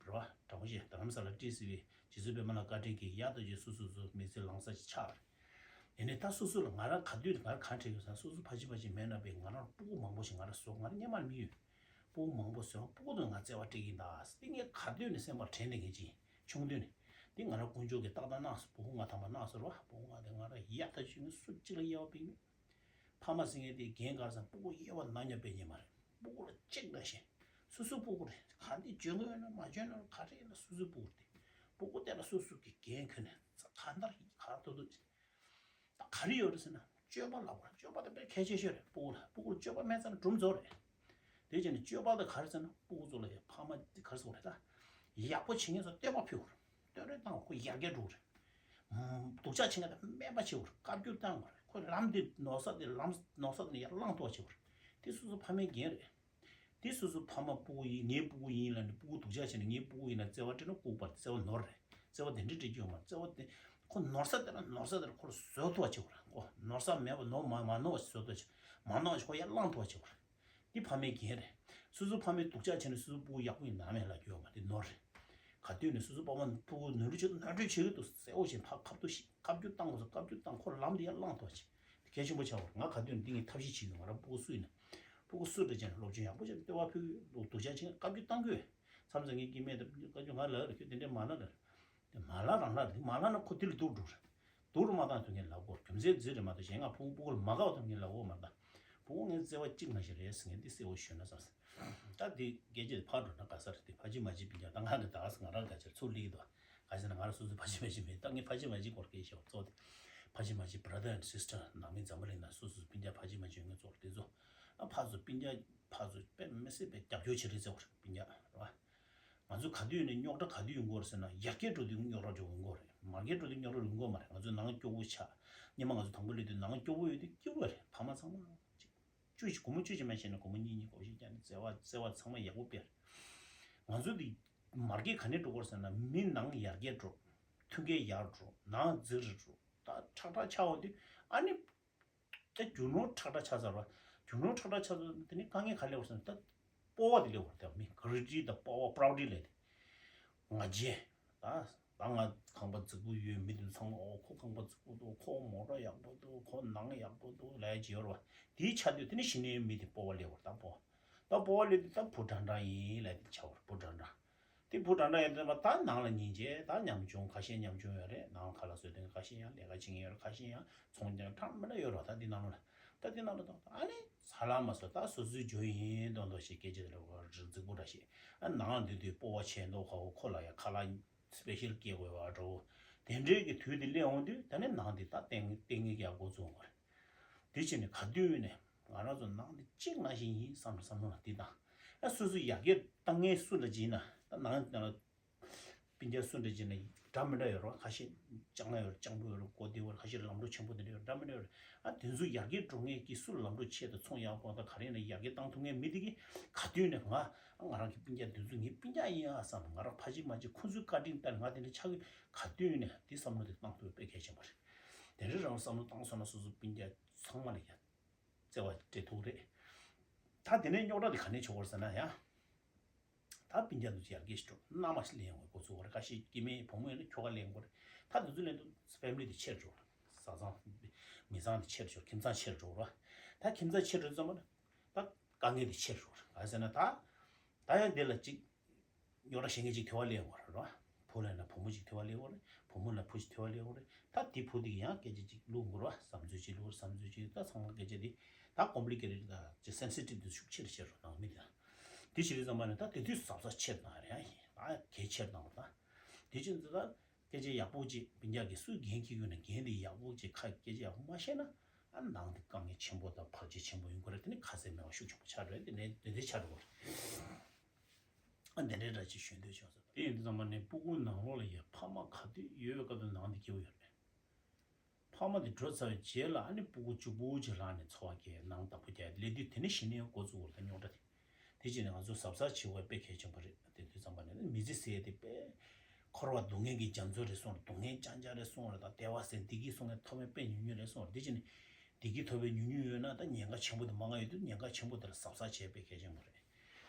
རེད་བ། དྲང་པོ་བཤད་རྡ་རམ་ས་ལ་བཀྲིས་ཟེར་བའི་རྗེ་བཙུན་པད་མ་ལ་བཀའ་དྲིན་གྱིས་ཡག་ཏུ་བྱས་སོ་སོ་སོ་མི་ཚེ་ལང་ས་ཅིག་ཆགས་རེད། ཡིན་ནའི་ད་སོ་སོ་ལ་ང་རང་ག་དུས་ང་རང་གང་དྲན་ཡོད་ཟེར་ན་སོ་སོ་ཕ་ཆེན་ཕ་ཆེན་མེད་ན་པས་ང་རང་སྤུ་གུ་མང་པོ་ཞིག་ང་རང་བཟོ་ང་རང་སྔོན་མ་ལ་མི་ཡོད། སྤུ་གུ་མང་པོ་བཟོས་སྤུ་གུ་དང་ང་བརྩེ་བ་སྤྲད་ཀྱིན་གདའ་ཟེར་ཏེ་ངས་ག་དུས་ནས་སེམས་པར་དྲན་བསྡད་མཁན་ཅིག་ཡིན། ཆུང་དུས་ནས། འདི་ང་རང་དཀོན་མཆོག་གིས་ཏག་ཏག་གནང་སོང་། སྤུ་གུ་ལྔ་ཐམ་པ་གནང་སོང་ར་བ། སྤུ་གུ་ལྔ་དེ་ང་རང་ཡག་ཐག་ཆོད་ནས་སུ་གཅིག་ལ་དབྱེ་བ་ཕྱེ་མེད། ཕ་མ་ཟེར་མཁན་དེ་རྒན་ག་རེ་ཟེར་ན་སྤུ་གུ་དབྱེ་བ་ནམ་ཡང་ཕྱེ་མཁན་མ་རེད། སྤུ་གུ་ལ་གཅིག་འདྲ་བཞིན། སོ་སོའི་སྤུ་གུ་རེད། ག་འདི་འཇོན་གི་ཡོད་ན་མ་འཇོན་ན་ག་རེ་ཡིན་ན་སོ་སོའི་སྤུ་གུ་རེད། སྤུ་གུ་དེ་ལ་སོ་སོ་གི་འགན་ཁུར་ནས་ག་འདར་ག་ཐུབ་ཐུབ་ད་ག་རེ་ཡོད་རེད་ཟེར་ན་སྤྱོད་པ་ལབ་དགོས་རེད། སྤྱོད་པ་དེ་དཔེ་གལ་ཆེ་ཤོས་རེད། སྤུ་གུ་ལ་སྤུ་གུ་ལ་སྤྱོད་པ་མེད་ཙང་སྒྲུང་རྫོགས་རེད། དེ་བྱས་ནས་སྤྱོད་པ་དེ་ག་རེ་ཟེར་ན་སྤུ་གུ་ཚོ་ལ་ཡང་ཕ་མ་དེ་ག་རེ་ཟེར་དགོས་རེད་ད། ཡག་པོ་བྱེད་མཁན་ཚོ་བསྟོད་པ་ཕུལ་དགོས་རེད། བསྟོད་ར་བཏང་དགོས། ཁོ་ཡར་རྒྱས་འགྲོ་གི་རེད། སྡུག་ཅག་བྱེད་མཁན་དེ་སྨད་པ་བྱེད་དགོས་རེད། བཀའ་བཀྱོན་བཏང་དགོས་རེད། ཁོ་ལམ་དེ་ནོར་ས་དེ་ལམ་ནོར་ས་དེ་ནས་ཡར་བླངས་ཐུབ་པ་བྱེད་དགོས་རེད། དེ་སོ་སོ་ཕ་མའི་འགན་རེད། དེ་སོ་སོ་ཕ་མ་སྤུ་གུ་ཡིན་ངའི་སྤུ་གུ་ཡིན་ལབ་ནས་སྤུ་གུ་སྡུག་ཅག་བྱས་ནས་ངའི་སྤུ་གུ་ཡིན་ན་བརྩེ་བ་སྤྲད་ན་ལྐུགས་པ་རེད། བརྩེ་བ་དེ་འདྲ་སྤྲད་རྒྱུ་ཡོད་མ་རེད། བརྩེ་བ་དེ་ཁོ་ནོར་ས་དེ་ལ་ནོར་ས་དེ་ལ་ཁོ་ལ་བཟོ་ཐུབ་པ་བྱེད་དགོས་རེད། ཁོ་ནོར་ས་མེད་པ་ནོར་མ་མ་ནོར་བ་ཞིག་བཟོ་ཐུབ་པ་བྱེད། མ་ནོར་བ་ཞིག་ཁོ་ཡར་བླངས་ཐུབ་པ་བྱེད་དགོས་རེད། འདི་ཕ་མའི་འགན་རེད། སོ་སོ་ཕ་མས་སྡུག་ཅག་བྱས་ནས་སོ་སོ་སྤུ་གུ་ཡག་པོ་ཡིན་ནམ་ཡང་ལབ་རྒྱུ་ཡོད་མ་རེད། ནོར་རེད། ག་དུས་ནས་སོ་སོ་ཕ་མ་སྤུ་གུ་ནོར་འཁྲུལ་བྱེད་དུ་ནོར་འཁྲུལ་བྱེད་ཀྱི་འདུག་གསལ་པོ་བྱས་ཕར་ཁ་ཐུག་ཞིག་བཀའ་བཀྱོན་བཏང་དགོས་སོ། བཀའ་བཀྱོན་བཏང་ཁོ་ལམ་དེ་ཡར་བླངས་ཐུབ་པ་བྱེད། གལ་ཆེན་པོ་ཆགས་པ་རེད། ང་ག་དུས་ནས་འདི་ངས་ཐབས་ཤེས་བྱེད་ཀྱི་ཡོད། ང་རང་སྤུ་གུ་སུ་ཡིན་ན་སྤུ་གུ་སུ་འདྲ་ཅན་སློབ་སྦྱོང་ཡག་པོ་བྱས་ནས་ལྟེ་བ་ཕུལ་གྱི་ཡོད། སྡུག་ཅག་ཅིག་བཀའ་བཀྱོན་བཏང་གི་ཡོད། མཚམས་མཚམས་ངའི་སྐྱེ་དམན་དང་བཀའ་བཀྱོན་ང་ལ་ལ་ཁྱོད་དེ་འདྲས་མ་ལ་ལ་དེ་མ་ལ་རང་ལ་རེད། མ་ལ་ན་ཁོ་དེ་ལ་སྡུག་འགྲོ་རེད། སྡུག་རུ་མ་བཏང་ཐུབ་ངས་ལབ་དགོས། རྒྱུ་མཚན་འཛིན་རེད་མ་གཏོགས་གཞན་ང་ཕྲུ་གུ་སྤུ་གུ་ལ་མ་དགའ་བ་ཐུབ་ངས་ལབ་དགོས་མ་གཏོགས། ཕྲུ་གུ་ངའི་བརྩེ་བ་གཅིག་ན་ཞིག་རེད་ཟེར་ངས་འདི་གསལ་བོ་ཞུས་ན་བསམ་སོང་། ད་འདི་སྐད་ཆ་ཕར་འགྲོ་ན་དགའ་ས་རེད། དེ་ཕ་གཅིག་མ་གཅིག་སྤུན་ཀྱག་ད་ང་གི་ད་ང་རང་དགའ་ཆེར་ཚུར་སླེབས་ཀྱི་འདུག་ག་ཟེར་ན་ང་རང་སོ་སོའི་ཕ་གཅིག་མ་གཅིག་མེད། ད་ངས་ཕ་གཅིག་མ་གཅིག་སྐོར་སྐད་ཆ་ཤོད་གཙོ་དེ། ཕ་གཅིག་མ་གཅིག་brother and sister ནང་མི་འཛམ་བུ་གླིང་ན་སོ་སོའི་སྤུན་ཀྱག་ཕ་གཅིག་མ་གཅིག་ཡོད་ངས་གཙོ་བོ་དེ་ཚོ། ཨ་ཕར་ཚུར་སྤུན་ཀྱག་ཕར་ཚུར་དཔེ་མི་སྲིད་པའི་རྒྱབ་སྐྱོར་བྱེད་རེས་བྱེད་དགོས་རེད་སྤུན་ཀྱག་རེད་བ། ང་ཚོ་ག་དུས་ཡིན་ནའི་རྙོག་དྲ་ག་དུས་ཡོང་གི་ཡོད་རེད་ཟེར་ན་ཡར་རྒྱས་འགྲོ་དུས་རྙོག་དྲ་འགྲོ་ཡོང་གི་ཡོད་རེད། མར་རྒྱས་འགྲོ་དུས་རྙོག་དྲ་ཡོང་གི་ཡོད་མ་རེད། ང་ཚོ་ནང་སྐྱོ་བོ་ཆགས། སྔོན་མ་ང་ཚོ་དང་པོ་སླེབས་དུས་ནང་སྐྱོ་བོ་ཡོད་དུས་སྐྱིད་པོ་རེད། ཕ་མ་ཚང་མ་ཅིག་བཅུ་ཞིག་སྒོར་མོ་བཅུ་ཞིག་མ་བྱས་ན་སྒོར་མོ་གཉིས་གཉིས་སྒོར་བཞི་བརྒྱབ་ནས་བརྩེ་བ་བརྩེ་བ་ཚང་མ་ཡག་པོ་སྤེལ། ང་ཚོ་འདི་མར་རྒྱས་ག་ནས་འགྲོ་གི་ཡོད་རེད་ཟེར་ན་མི་ནང་ཡར་རྒྱས་འགྲོ། མཐུན་རྐྱེན་ཡག་འགྲོ། ནང་རྫིག་རུ་འགྲོ། ད་ཁྲག་ཁྲག་ཆགས་འོང་དུས་ཨ་ནི། ད་རྒྱུ་ནོར་ཁྲག་ཁྲག་ཆགས་ཚར་བ། རྒྱུ་ནོར་ཁྲག་ཁྲག་ཆགས་ཚར་དེ་ནི་དཀའ་ངལ་ག་ལས་བར་སོང་ད། སྤོབས་པ་དེ་ལས་བར་ད་མི་ག་རི་ཏི་དང་སྤོབས་པ་པྲའུ་ཌི་ལས་དེ། ང་རྒྱལ། ད་ད་ང་ཁང་པ་རྫིག་པོ་ཡོད། མི་དེ་ཚང་མ་ཨོ་ཁོ་ཁང་པ་རྫིག་པོ་འདུག་ཁོ་མོ་ཊ་ཡག་པོ་འདུག་ཁོ་ནང་ཡག་པོ་འདུག་ལས་བྱེད་ཡོད་ར་བ། དེའི་ཆ་དུས་དེ་ནི་གཞི་ནས་མི་དེ་སྤོབས་པ་ལས་བར་ད་སྤོབས་པ། ད་སྤོབས་པ་ལས་དེ་ད་བུ་འདྲ་འདྲ་ཡིན་ལས་དེ་ཆ་བར་བུ་འདྲ་འདྲ། དེ་བུ་འདྲ་འདྲ་ཡིན་དུས་ད་ནང་ལ་སྙིང་རྗེ་ད་ཉམ་ཆུང་ཁ་ཤས་ཉམ་ཆུང་ཡོད་རེད། ནང་ཁ་ལག་བཟོ་དོན་ཁ་ཤས་ཡང་ལས་ཀ་བྱེད་མཁན་ཡོད་རེད། ཁ་ཤས་ཡང་ཚོང་རྒྱག་གྲངས་མི་འདྲ་ཡོད་རེད། ད་འདི་ནང་ལ་ད་འདི་ནང་ལ་ད་ཨ་ནི་ས་ལ་མ་སོ་ད་སོ་སོའི་ཇོ་ཡིན་མདོག་མདོག་ཞིག་སྐད་ཆ་དེ་ལ་རྫིག་པོ་འདྲ་ཞིག་ཨ་ནང་འདུས་དུས་སྤོབས་པ་ཆེ་མདོག་ཁ་བོ་ཁོ་ལ་ཡང་ཁ་ལག་སི་པེ་ཤལ་སྐྱེ་དགོས་པ་འདྲ་བོ། དེ་འདྲའི་གི་དུས་དེ་སླེབས་འོང་དུས་ད་ནི་ནང་འདི་ད་ལྟས་ངན་ལྟས་ངན་གྱི་ཡག་སྒོ་བཙུགས་འོང་བ་རེད། དེ་བྱས་ནས་ག་དུས་ནས་ང་རང་ཚོ་ནང་དེ་གཅིག་ནང་བཞིན་ཡིན་བསམ་བསམ་བློ་ལ་དེ་དང་། ཨ་སོ་སོ་ཡར་རྒྱས་བཏང་མཁན་སུ་འདྲ་ཅིག་ཡིན་ན་ད་ནང་ནང་ལ་སྤུན་ཀྱག་སུ་འདྲ་ཅིག་ཡིན་ན་འདྲ་མི་འདྲ་ཡོད་རེད་བ། ཁ་ཤས་ལྕང་ལ་ཡོད་རེད། ལྕང་ཕུ་ཡོད་རེད། གོ་བདེ་བོ་རེད། ཁ་ཤས་ལམ་འགྲོ་ཆེན་པོ་དེ་འདྲ་ཡོད་འདྲ་མི་འདྲ་ཡོད་རེད། ཨ་དེ་ཚོ་ཡར་རྒྱས་འགྲོ་མཁན་གྱི་སུ་ལམ་འགྲོ་ཆེ་དང་ཚོང་ཡག་པོ་དང་ག་རེ་ཡིན་ན་ཡར་རྒྱས་བཏང་ཐུབ་མཁན་མི་དེ་གི་ག་དུས་ནས་ང་ང་རང་གི་སྤུན་ཀྱག་དེ་ཚོ་ངའི་སྤུན་ཀྱག་ཡིན་ཨ་བསམ་ང་རང་ཕ་གཅིག་མ་གཅིག་ཁོང་ཚོའི་བཀའ་དྲིན་ལྟར་ང་དེ་འདྲ་ཆགས་གི་ག་དུས་ནས་དེ་བསམ་བློ་དེ་བཏང་ཐུབ་པ་དཔེ་གལ་ཆེན་པོ་རེད། དེ་འདྲའི་རང་བསམ་བློ་བཏང་སོང་ན་སོ་སོ་སྤུན་ཀྱག་ཚང་མ་ལ་ཡ་བརྩེ་བ་སྤྲད་ཐུབ་རེད། ད་དེ་ནས་རྙོག་དྲ་དེ་ག་ནས་བྱུང་བར་ཟེར་ན་ཡ། ད་སྤུན་ཀྱག་དེ་ཚོ་ཡར་རྒྱས་ཤིག་འགྲོ་མནའ་མ་ཞིག་ལེན་དགོས་འགོ་ཚུགས་པ་རེད། ཁ་ཤས་སྐྱེ་དམན་བུ་མོ་ཡིན་ན་ཁྱོ་ག་ལེན་དགོས་རེད། ད་དེ་ཚོ་ལེན་དུས་ཕེ་མི་ལི་དེ་ཆེར་འགྲོ་རེད། བཟའ་ཚང་མི་ཚང་དེ་ཆེར་འགྲོ་ཁྱིམ་ཚང་ཆེར་འགྲོ་རེད། ད་ཁྱིམ་ཚང་ཆེར་འགྲོ་ཙམ་པ་ད་དཀའ་ངལ་དེ་ཆེར་འགྲོ་རེད། ག་ཟེར་ན་ད་ད་ཡང་དེ་ལ་ཅིག་རྙོག་དྲ་བཤད་མཁན་ཅིག་དེ་བ་སླེབས་ཡོང་བ་རེད་རོ། བུ་ལ་ན་བུ་མོ་ཅིག་དེ་བ་སླེབས་ཡོང་རེད། བུ་མོ་ལ་བུ་ཅིག་དེ་བ་སླེབས་ཡོང་རེད། ད་དེ་བུ་དེ་གི་ཡང་སྐད་ཆ་ཅིག་བླུག་དགོས་རོ། བསམ་ཚུལ་ཅིག་བླུག་རོ། བསམ་ཚུལ་ཅིག་ད་ཚང་མ་སྐད་ཆ་དེ་ད་complicated ད་ཅིག་sensitive དེ་ཤུགས་ཆེར་བཤད་རོ་ནང་མི་དེ། དེ་བྱེད་དུས་ཙམ་པ་ནས་ད་དེ་དུས་གཟབ་གཟབ་ཆེར་བཏང་རེད་ཡང་ཡིན་ད་གལ་ཆེར་བཏང་རོ་ད། དེ་བྱེད་དུས་ད་སྐད་ཆ་ཡག་པོ་ཅིག་སྤུན་ཀྱག་གིས་སུས་འགན་འཁྱེར་གྱི་ཡོད་ན་འགན་དེ་ཡག་པོ་ཅིག་ཁ་སྐད་ཆ་ཡག་པོ་མ་བཤད་ན་ཨ་ནང་དེ་དཀའ་ངལ་ཆེན་པོ་དང་བར་ཆད་ཆེན་པོ་ཡོང་གི་རེད། དེ་ནི་ཁ་ཟས་མེད་པ་ཤུགས་ཆེན་པོ་ཆགས་རེད། དེ་ནས་དེ་འདྲའི་ཆགས་འགྲོ་གི་རེད། ཨ་འདི་འདྲའི་འདྲ་ཅིག་ཞུ་འདོད་བྱུང་སོང་། དེ་ཡིན་དུས་ཙམ་པ་ནས་སྤུ་གུ་ནང་ལོགས་ལ་ཡ་ཕ་མ་ག་དུས་ཡོད་པའི་སྐབས་དུ་ནང་དེ་སྐྱིད་པོ་ཡོད་རེད། ཕ་མ་དེ་འགྲོ་ཚར་བའི་རྗེས་ལ་ཨ་ནི་སྤུ་གུ་གཅིག་པུ་གཅིག་ལངས་ནས་འཚོ་བ་སྐྱེལ་ནང་བདག་པོ་རྒྱག་ལས་དུས་དེ་ནས་གཞི་ནས་འགོ་བཙུགས་པ་རེད་ད་རྙོག་དྲ་དེ། དེ་བྱས་ནས་ང་ཚོ་གཟབ་གཟབ་བྱེད་དགོས་དཔེ་གལ་ཆེན་པོ་རེད། དེ་དུས་ཙམ་པ་ནས་མི་ཚེ་ཟེར་ཡས་དེ་དཔེ་འཁོར་བ་སྡུག་བསྔལ་གྱི་རྒྱ་མཚོ་རེད་གསུངས་རེད། སྡུག་བསྔལ་རྐྱང་རྐྱང་རེད་གསུངས་རེད། ད་བདེ་བ་ཟེར་བདེ་སྐྱིད་གསུང་མཁན་མཐོ་དམན་དཔེ་ཉུང་ཉུང་རེད་གསུངས་རེད། དེ་བྱས་ནས་བདེ་སྐྱིད་ཐོབ་པའི་ཉུང་ཉུང་ཡོད་ན་ད་ཉེན་ཁ་ཆེན་པོ་དེ་མང་ང་ཡོད་དུས་ཉེན་ཁ་ཆེན་པོ་དེ་ལ་གཟབ་གཟབ་བྱེད་དཔེ་གལ་ཆེན་པོ་རེད།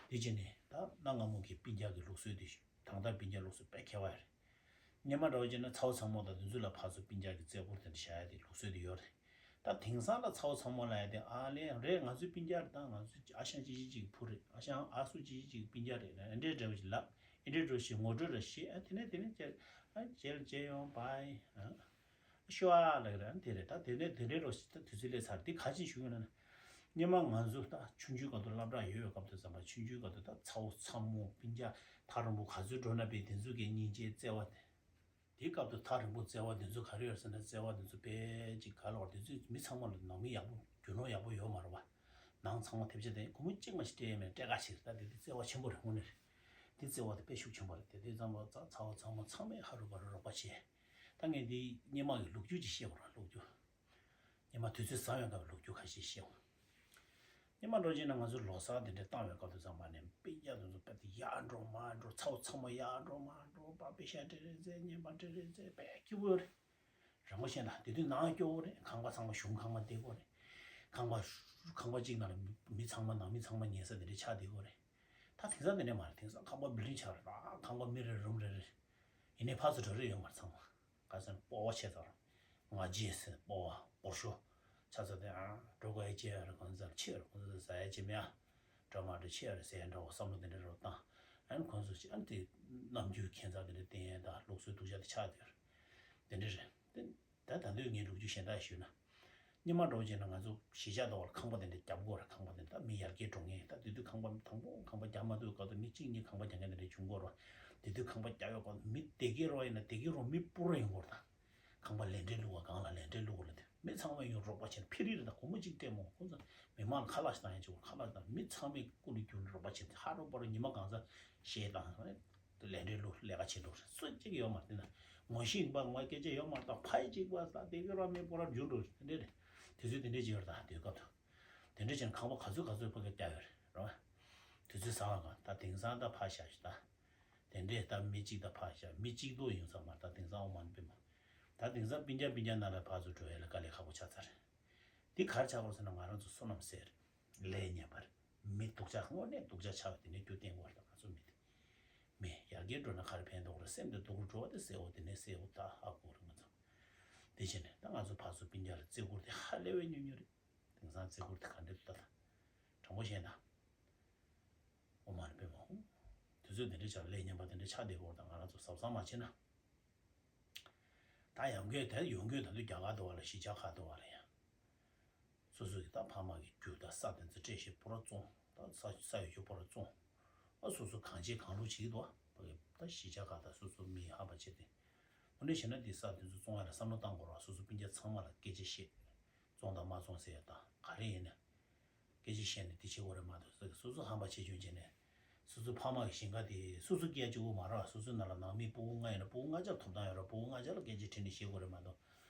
དེ་བྱས་ནས་ད་གནའ་སྔ་མོ་གི་སྤུན་ཀྱག་གི་ལུགས་སྲོལ་དེ་ད་ལྟ་སྤུན་ཀྱག་ལུགས་སྲོལ་དཔེ་ཁྱད་པར་རེད། སྔོན་མ་འདྲ་བོ་བྱས་ན་ཚ་བོ་ཚ་མོ་དང་དེ་ཚོ་ལ་ཕར་ཚུར་སྤུན་ཀྱག་གི་བརྩེ་བ་དེ་འདྲ་བྱ་ཡ་དེ་ལུགས་སྲོལ་དེ་ཡོད་རེད། ད་དེང་སང་ལ་ཚ་བོ་ཚ་མོ་ལ་ཡ་དེ་ཨ་ལས་རེད། ང་ཚོའི་སྤུན་ཀྱག་རེད། ད་ང་ཚོའི་ཨ་ཞང་ཅི་ཅི་ཅིག་བུ་རེད། ཨ་ཞང་ཨ་སུ་ཅི་ཅི་ཅིག་སྤུན་ཀྱག་རེད། ཨ་འདྲའི་འདྲ་བོ་ཞིག་ལབ། ཨེ་འདྲའི་འདྲ་བོ་ཞིག་ངོ་སྤྲོད་ར་བྱེད། ཨ་དེ་ནས་དེ་ནས་ཅེར་ཨ་ཅེར་ཅེ་ཡོང་བའི་ཨ་ཤོ་ཨ་ལ་གི་ར་དེ་རེད། ད་དེ་ནས་དེ་འདྲའི་རོ་ཞིག་ད་དུས་ཚོད་སླེབས་ཚར། དེ་ག་ཅིག་ཞུ་གི་ཡོད་ན་ན། སྔོན་མ་ང་ཚོ་ད་ཆུང་ཆུང་སྐབས་དུ་སློབ་གྲྭ་ཡོད་པའི་སྐབས་དུ་ཙམ་པ་ཆུང་ཆུང་སྐབས་དུ་ད་ཚ་བོ་ཚ་མོ་སྤུན་ཀྱག་ཐག་རིང་པོ་ག་ཚོད་འགྲོ་ན་བས་དེ་ཚོ་གའི་སྙིང་རྗེ་བརྩེ་བ་དེ། དེའི་སྐབས་དུ་ཐག་རིང་པོ་བརྩེ་བ་དེ་ཚོ་ག་རེ་ཡོད་ཟེར་ན་བརྩེ་བ་དེ་ཚོ་དཔེ་ཅིག་ག་ལ་བར་དེ་ཚོས་མི་ཚང་མ་ལ་ནང་མི་ཡག་པོ་རྒྱུ་ནོར་ཡག་པོ་ཡོད་མ་རེད་བ། ནང་ཚང་མ་ཐེབས་ཆ་དེ་སྒོར་མོ་གཅིག་མ་ཞིག་སྤྲད་ཡས་མེད་སྤྲད་ག་ཞིག་རེད། ད་དེ་དེ་བརྩེ་བ་ཆེན་པོ་རེད་དངོས་གནས་རེད། དེ་བརྩེ་བ་དེ་དཔེ་ཤུགས་ཆེན་པོ་རེད། དེ་དུས་ཙམ་པ་ཚ་ཚ་བོ་ཚ་མོ་ཚང་མས་ཧ་རུ་བ་རུ་རོགས་པ་བྱས། ད་ངས་འདི་སྔོན་མ་གི་ལོ་རྒྱུས་ཅིག་བཤད་དགོས་ར་ལོ་རྒྱུས། སྔོན་མ་དུས་ཚོད་བཟང་བའི་སྐབས་ལོ་རྒྱུས་ཁ་ཤས་བཤད་དགོས། སྔོན་མ་འགྲོ་བྱས་ན་ང་ཚོ་ལོ་གསར་དེ་འདྲ་བཏང་བའི་སྐབས་དུ་ཙམ་པ་ནས་སྤུན་ཀྱག་དེ་ཚོ་དཔེ་དེ་ཡར་འགྲོ་མར་འགྲོ་ཚ་བོ་ཚ་མོ་ཡར་འགྲོ་མར་འགྲོ་པ་པེ་ཤ་སྤྲད་རེས་མཛད་རྔན་པ་སྤྲད་རེས་མཛད་དཔེ་སྐྱིད་པོ་རེད། རང་མོ་བཤད་ན་དེ་དུས་ནང་སྐྱོ་བོ་རེད། ཁང་པ་ཚང་མ་གཞུང་ཁང་པ་བསྡད་དགོས་རེད། ཁང་པ་ཁང་པ་གཅིག་ནང་ལ་མི་མི་ཚང་མ་ནང་མི་ཚང་མ་ཉལ་ས་དེ་འདྲ་ཆགས་བསྡད་དགོས་རེད། ད་དེང་སང་དེ་འདྲ་མ་རེད། དེང་སང་ཁང་པ་བིལ་ཌིང་ཆགས་རེད། ད་ཁང་པ་མི་རེ་རུམ་རེ་རེད། ཡིན་ནའི་ཕར་ཚུར་འགྲོ་རེས་ཡོད་མ་རེད་ཚང་མ། ག་ཟེར་ན་སྤོབས་པ་ཆེ་ཙང་། ང་རྒྱལ་ཟེར་སྤོབས་པ་སྒོར་ཤོག་ཆ་ཚང་དེ་ཨ་འགྲོ་དགོས་ཡ་ཅི་ཡ་རེད། ཁོང་ཚོ་ལ་ཆེ་རེད། ཁོང་ཚོ་ཟ་ཡ་ཅི་མེད་ཨ། འགྲོ་མ་འགྲོ་ཆེ་ཡ་རེད་ཟེར་ཡ་འདྲ་བོ་བསམ་བློ་དེ་འདྲ་རོ་བཏང་། ཨ་ནི་ཁོང་ཚོ་ཅི་ཨ་ནི་དེ་རྣམ་འགྱུར་ཁྱད་མཚར་དེ་འདྲ་བསྟན་ཡ་དང་ལུགས་སྲོལ་གདུལ་བྱ་དེ་ཆགས་བསྡད་རེད། དེ་འདྲ་རེད། དེ་ད་ད་དུང་ངས་ལོ་རྒྱུས་གཞན་དག་ཞུས་ན། སྔོན་མ་འགྲོ་བྱས་ན་ང་ཚོ་གཞིས་ཆགས་དེ་བར་ཁང་པ་དེ་འདྲ་རྒྱབ་དགོས་རེད། ཁང་པ་དེ་འདྲ་ད་མི་ཡར་རྒྱས་འགྲོ་ངེས། ད་དེ་དུས་ཁང་པ་དང་པོ་ཁང་པ་རྒྱབ་མ་ཐུབ་སྐབས་དུ་མི་གཅིག་གཉིས་ཁང་པ་རྒྱག་མཁན་དེ་འདྲ་བྱུང་གོ་ར། དེ་དུས་ཁང་པ་རྒྱབ་ཡོད་སྐབས་མི་སྡེ་དགེ་རོ་ཡིན་ན་སྡེ་དགེ་རོ་མི་སྤུ་ར་ཡོང་གོ་ར། ད་ཁང་པ་ལས་འབྲས་བླུག་པ་སྒང་ལ་ལས་འབྲས་བླུག་པ་ལ་དེ་མི་ཚང་མ་ཡོང་རོགས་པ་བྱེད། ཕི་རི་རེ་ད་སྒོར་མོ་གཅིག་སྤྲད་མོ། ཁོང་ཚོ་མི་མང་ལ་ཁ་ལག་ཞིག་བཏང་ཡ་ཅིག་ཁ་ལག་བཏང་། མི་ཚང་མས་སྐུ་ལུས་རྒྱུ་ལུས་རོགས་པ་བྱེད། ཧ་རོ་པ་རོ་ཉི་མ་གང་ཚ་གཞས་བཏང་། དེ་ལས་འབྲས་བླུག་ལས་ཀ་བྱེད་འགྲོ་རེད། སུ་གཅིག་ཡོད་མ་རེད། དེ་ན་ངོ་ཤེས་པ་ངོ་སྐད་ཆ་ཡོད་མ་རེད། ད་ཕ་ཡི་གཅིག་པ་ད་དེ་གི་ར་མེད་པོ་ར་འཇུ་འགྲོ་རེད། དེ་འདྲ་རེད། དུས་ཚོད་དེ་འདྲ་ཅིག་ཡོད་རེད། ད་དུས་སྐབས་དུ་དེ་འདྲ་བྱས་ན་ཁང་པ་ག་ཚོད་ག་ཚོད་ཕ་གི་བརྒྱབ་ཡོད་རེད་ར། དུས་ཚོད་བཟང་བ་གང་ད་དེང་སང་ད་ཕ་བཞག་ཞིག་ད། དེ་འདྲས་ད་མི་གཅིག་ད་ཕ་བཞག་མི་གཅིག་ཏུ་ཡོང་ས་མ་རེད། ད་དེང་སང་ཨོ་མ་ནི་པེ་མ། ད་དེང་སང་སྤུན་ཀྱག་སྤུན་ཀྱག་ནང་ལ་ཕར་ཚུར་འགྲོ་ཡ་ལ་དཀའ་ལས་ཁག་པོ་ཆགས་ཚར་རེད། དེ་ག་རེ་ཆགས་པ་རེད་ཟེར་ན་ང་རང་ཚོ་བསོད་ནམས་ཟད་རེད། ལས་ངན་པ་རེད། མི་སྡུག་ཅག་དངོས་གནས་སྡུག་ཅག་ཆགས་པ་དེ་ནས་རྒྱུ་བསྟན་དགོས་རེད། ད་ང་ཚོ་མི་དེ། མི་ཡར་རྒྱས་འགྲོ་ན་ག་རེ་ཕན་ཐོགས་རེད། སེམས་དེ་སྡུག་རུ་འགྲོ་བ་དེ་གསལ་བོ་དེ་ནས་གསལ་བོ་ད་ཧ་གོ་རེད་ང་ཚོ། དེ་བྱས་ནས་ད་ང་ཚོ་ཕར་ཚུར་སྤུན་ཀྱག་ལ་བརྩི་བཀུར་དེ་ཧ་ལས་པའི་ཉུང་ཉུང་རེད། དེང་སང་བརྩི་བཀུར་དེ་ག་འདྲ་འདུག་ད་ད། དྲང་པོ་བཤད་ན། ཨོ་མ་ནི་པེ་མ་ཧུ། དུས་ཚོད་དེ་འདྲ་ཆགས་ལས་ངན་པ་དེ་འདྲ་ཆགས་བསྡད་ཡོད་རེད། ད་ང་རང་ཚོ་གཟབ་གཟབ་མ་བྱས་ན། ད་ཡང་སྐྱར་དེ་ཡོང་སྐྱར་ད་དུང་རྒྱ་གར་དུ་བ་ལ་གཞིས་ཆགས་ཁག་དུ་བ་ལ་ཡང་། སོ་སོ་གི་ད་ཕ་མ་གི་རྒྱུ་ད་ས་དེ་ཚོ་སྤྲད་ཤེས་པོ་ར་བཙོང་། ད་ས་ས་ཡོད་རྒྱུ་པོ་ར་བཙོང་། ཨ་སོ་སོ་གང་བྱེད་གང་ལུགས་བྱེད་ཀྱི་འདུག་བ། ད་གཞིས་ཆགས་ཁག་ད་སོ་སོ་མི་ཧམ་པ་བྱེད་དེ། འོ་འདྲ་བྱས་ན་དེ་ས་དེ་ཚོ་བཙོང་ཡ་ལ་བསམ་བློ་བཏང་དགོས་ར། སོ་སོ་སྤུན་ཀྱག་ཚང་མ་ལ་སྐད་ཆ་བཤད། བཙོང་དང་མ་བཙོང་ཟེར་ཡ་དང་ག་རེ་ཡིན་ན། སྐད་ཆ་བཤད་ནས་དེ་བྱེད་དགོས་རེད་མ་གཏོགས་སོ་སོ་ཧམ་པ་བྱེད་རྒྱུ་བྱས་ནས། སོ་སོ་ཕ་མ་གི་ཞིང་ཁ་དེ་སོ་སོ་སྐྱེལ་གཅིག་པོ་མ་རེད། སོ་སོའི་ནང་ལ་ནང་མི་སྤུ་གུ་ལྔ་ཡིན་ན་སྤུ་གུ་ལྔ་ཆར་ཐོབ་ཐང་ཡོད་རེད། སྤུ་གུ་ལྔ་ཆར་ལ་སྐད་ཆ་དྲིས་ནས་བཤད་དགོས་རེད་མ་གཏོགས།